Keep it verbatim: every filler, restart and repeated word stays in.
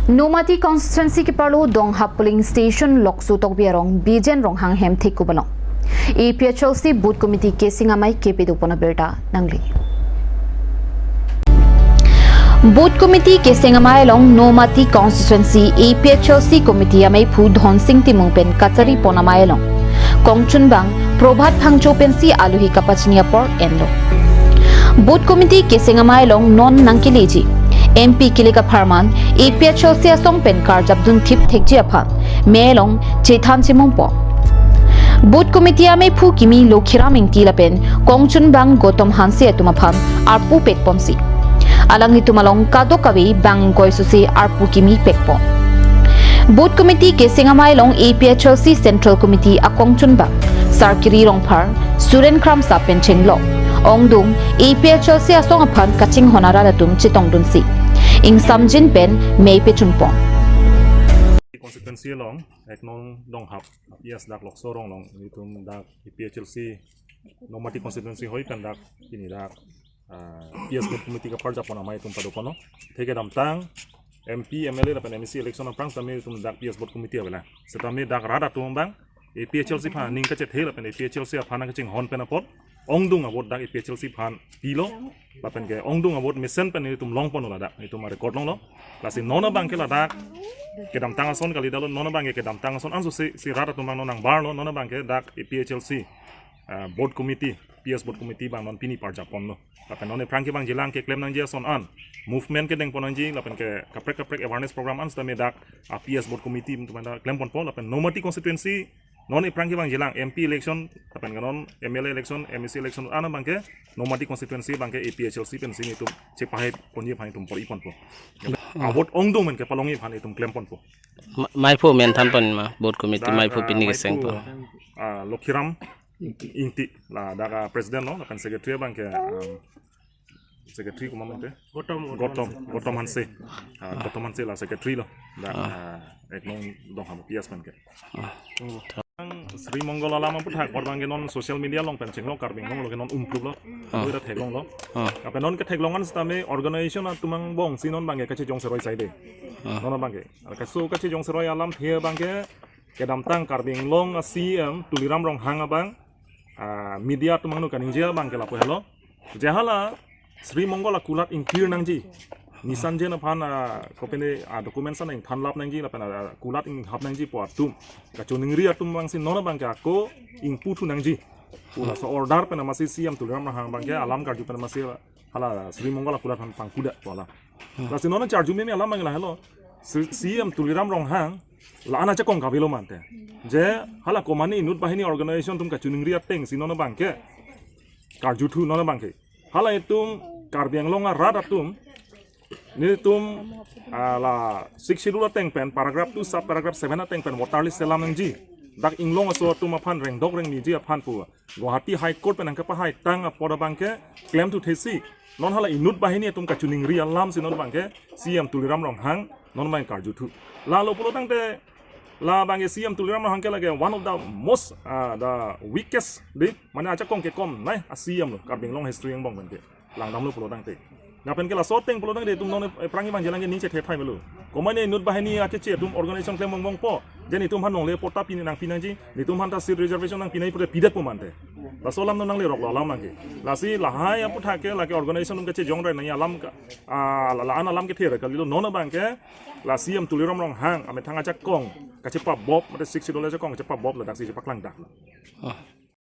Nomati constituency keparlo Donghap polling station Lokso Tokbi arong Bijen Ronghang hem thekup along A P H L C booth committee keseng amei kepado pon abirta nangli. Booth committee keseng amei along Nomati constituency A P H L C committee ameiphu Dhonsing Timung pen kachari pon amei along kongchunbang Probhat Phangcho pensi alohi kapachini apor enlo. Booth committee keseng amei along non nangkeleji M P kilik apharman A P H L C asong pen karjapdun thip thekji aphan mei along chethan chemumpo. Booth committee ameiphu kimi Lokhiram Ingti lapen kongchunbang Gautam Hanse atum aphan arpu pekponsi alanglitum along kadokave bang ingkoi suse arpu kimi pekpon. Booth committee keseng amei along A P H L C Central Committee akongchunbang Sarkiri Rongphar, Suren Kramsa pen chenglok ongdung A P H L C asong aphan kachinghon arat atum chetongdunsi ingsamjin pen mei pechunpon. Constituency along ek nong Donghap, P S dak Lokso arong along, itum dak A P H L C Nomati constituency hoi pen dak pini dak, ah, P S booth committee kaparjapon amei itum pado ponlo. Athe kedamtang M P, M L A lapen M A C election aphrang setame itum dak P S booth committee avelang. Setame dak rat atum abang A P H L C aphan ning kachethe lapen A P H L C aphan nangkachinghon pen apot ongdung avote dak A P H L C aphan pilo. Lapen ke ongdung avote mesen pen itum longponlo ladak, itum record longlo. Lasi non abang ke ladak kedamtang ason kali dalo, non abang ke kedamtang ason anso si, si rat atum abang non nangbarlo, non abang ke dak A P H L C, ah, booth committee, P S booth committee abang non pini parjapponlo. Lapen non aphrang kevangjilang keklem nangji ason an, movement kedengpon nangji lapen ke kaprek kaprek awareness program an setame dak, ah, P S booth committee atum anta klemponpo. Lapen Nomati constituency non aphrang kevangjilang M P election lapen ke non M L A election, M A C election an abang ke Nomati constituency abang ke A P H L C pensi netum chepahai ponji aphan itum por-iponpo. Avote ongdung pen kepalongji aphan itum klemponpo. Ma-, meiphu men thanpon ma, booth committee dak, meiphu ah, pini meiphu, kesengpon. Ah, Lokhiram Ingti, ladak, ah, president lo, lapen secretary abang ke, um, secretary komat mate? Gautam, Gautam Gautam, Hanse. Gautam Hanse. Ah, Gautam Hanse la secretary lo. Dak, ah, ek nong Donghap P S pen ke. Ah. Sri Mongol alam aputhak abang ke non social media along pen chenglok, Karbi Anglong along ke non umpluplo. Ah. Oi da theklonglo. Ah. Lapen non ketheklong an setame organization atum angbongsi non abang ke kachejong seroi saide. Ah. Non abang ke. Kaso kachejong seroi alamthe abang ke kedamtang Karbi Anglong a C E M Tuliram Ronghang abang, ah, media atum angno kaningje abang ke lapu helo. Je hala Sri Mongol akulat ingkir nangji, nisan jen aphan, ah, kopine, ah, documents an ingthanlap nangji lapen, ah, kulat inghap nangji pu atum kachiningri atum abangsi non abang ke ako ingpu thu nangji pu laso order pen amatsi C E M Tuliram Ronghang abang ke alam karju pen amatsi hala Sri Mongol akulat aphan pangkuda pu alam. Lasi non charju meme alam abang lahelo. Si-, C E M Tuliram Ronghang la-an ajakong kavelo mante. Je hala komane inut bahini organization atum kachiningri atengsi non abang ke karjuthu non abang ke. Hala itum Karbi Anglong arat atum, netum, ah, la Sixth Schedule ateng pen paragraph two sub paragraph seven ateng pen voter list selam nangji. Dak inglong aso atum aphan rengdok rengniji aphan pu Guwahati High Court pen nangkepahai tang apor abang ke klemthu thesi. Non hala inut bahini atum kachiningri alamsi non abang ke C E M Tuliram Ronghang non abang karjuthu. Lalo pulo tangte la abang ke C E M Tuliram Ronghang ke lake one of the most, ah, the weakest de, mane ajakong kekom nai a C E M lo Karbi Anglong history angbong pen ke. Langdamlo pulo tangte. Lapen ke laso ateng pulo tangte itum non aphrang kevangjilang ke ning chethe thai melo. Komane inut bahini akeche atum organization klem bongbongpo. Je netum aphan longle patta pini nangpi nangji, netum aphan ta seat reservation nangpi nangji pute pidetpo mante. Laso alam non nangleroklo alam abang ke. Lasi lahai aputhak ke lake organization atum kachejong rai nangji alam ka, ah, la, la-an alam kethe ra kalilo non abang ke la C E M Tuliram Ronghang amethang ajakong kachepabop, mate Sixth Schedule ajakong kachepabop ladaksi chepaklangdaklo. Ah.